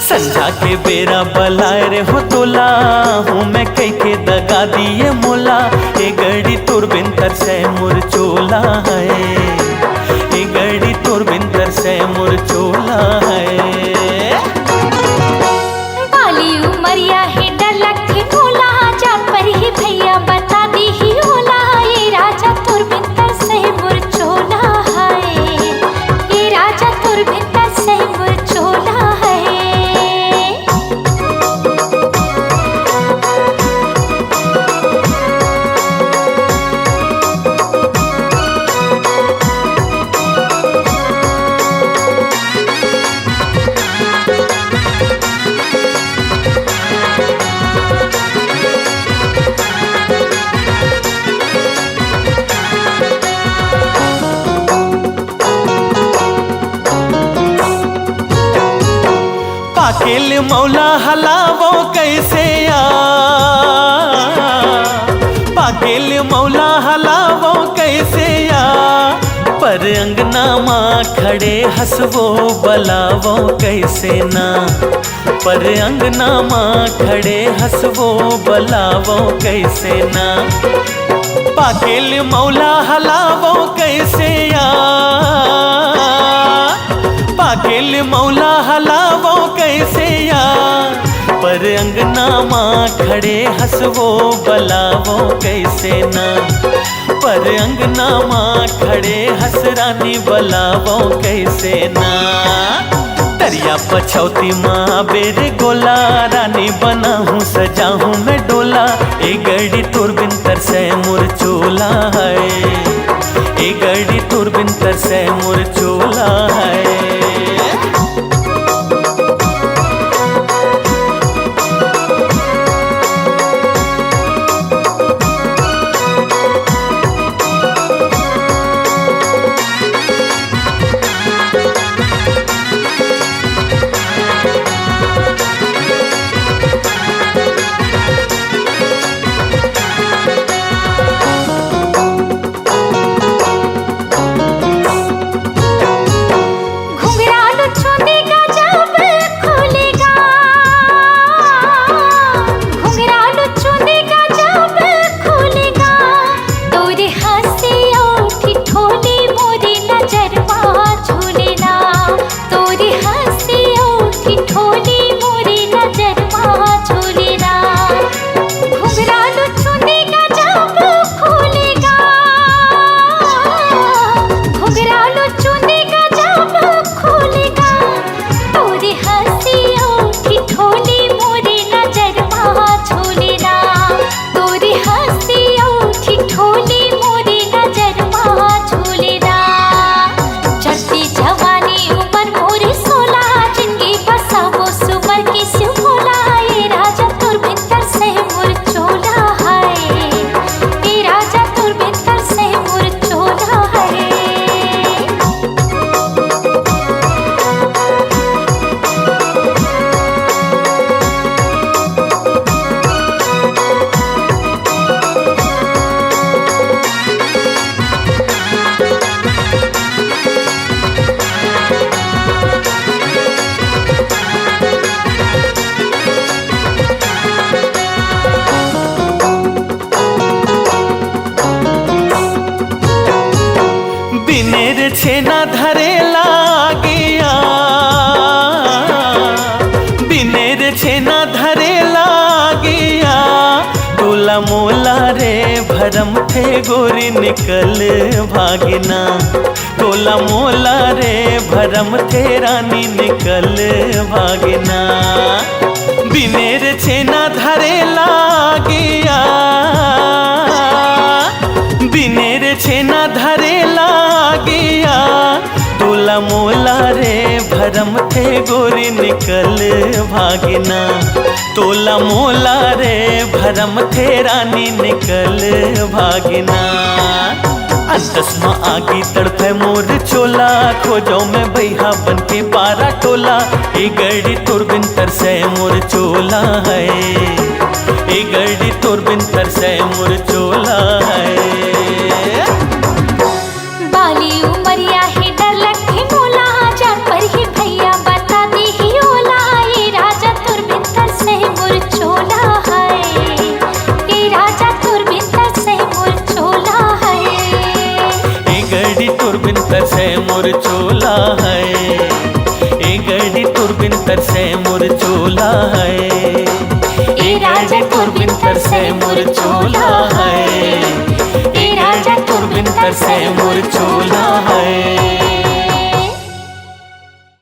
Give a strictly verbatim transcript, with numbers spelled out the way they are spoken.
संझा के बेरा बलाए रे हो तोला, हूँ मैं कहिके दगा दिए मोला। ए गड़ी तोर बिन तरसे मोर चोला है, ए गड़ी तोर बिन तरसे मोर चोला है। बाली उमरिया हे डर लगथे मोला, जा परही भैया बता दीही ओला। ए राजा तोर बिन तरसे मोर चोला है, ए राजा तोर बिन तरसे मोर चोला है। पाकेल मौला हलावो कैसे या, पाकेल मौला हलावो कैसे या, पर अंगना मा खड़े हसवो बलावो कैसे ना, पर अंगना मा खड़े हसवो बलावो कैसे ना। पाकेल मौला हलावो कैसे या, पाकेल मौला हलावो कैसे या, पर अंगना मा खड़े हसवो बलावो कैसे ना, पर अंगना मा खड़े हस रानी बलावो कैसे ना। तरिया पछौती मा बेर गोला, रानी बनाहूँ सजाहूँ मैं डोला। ए गड़ी तोर बिन तरसे मोर चोला है, ए गड़ी तोर बिन तरसे मोर चोला है। घुंघरालू चुंदी गजब खुलेगा, घुंघरालू चुंदी गजब खुलेगा, तोरे हंसी अउ ठिठोली मोरी नजर मा झूलेला, तोरे हंसी अउ ठिठोली मोरी नजर मा झूलेला। घुंघरालू चुंदी गजब खुलेगा, घुंघरालू चुंदी गजब खुलेगा, तोरे हंसी अउ ठिठोली मोरी नजर मा झूलेला, तोरे हंसी अउ ठिठोली मोरी नजर मा झूलेला। चढ़ती जवानी उमर मोर सोला, जिनगी बसाबो सुमर के सिमोला, ए राजा तोर बिन तरसे मोर चोला है, ए राजा तोर बिन तरसे मोर चोला है। बिनेर छेना धरे लागिया, बिनेर छेना धरे लागिया, तोला मोला रे भरम थे गोरी निकल भागना, तोला मोला रे भरम थे रानी निकल भागना। बिनेर छेना धरे लागिया, बिनेर छेना धरे लागिया, तोला मोला रे भरम थे गोरी निकल भागना, तोला मोला रे भरम थे रानी निकल भागना। अंतस म आगी तड़फे मोर चोला, खोजो मैं भैया बन के पारा टोला। ए गड़ी तोर बिन तरसे मोर चोला है, ए गड़ी तोर बिन तरसे मोर चोला है। बाली उमरिया हे डर लगथे मोला, जान परही भैया बता देही ओला। ए राजा तोर बिन तरसे मोर चोला है, ए राजा तोर बिन तरसे मोर चोला है। ए गड़ी तोर बिन तरसे मोर चोला है, ए गड़ी तोर बिन तरसे मोर चोला है। ए राजा तोर बिन तरसे मोर चोला है, ए राजा तोर बिन तरसे मोर चोला है।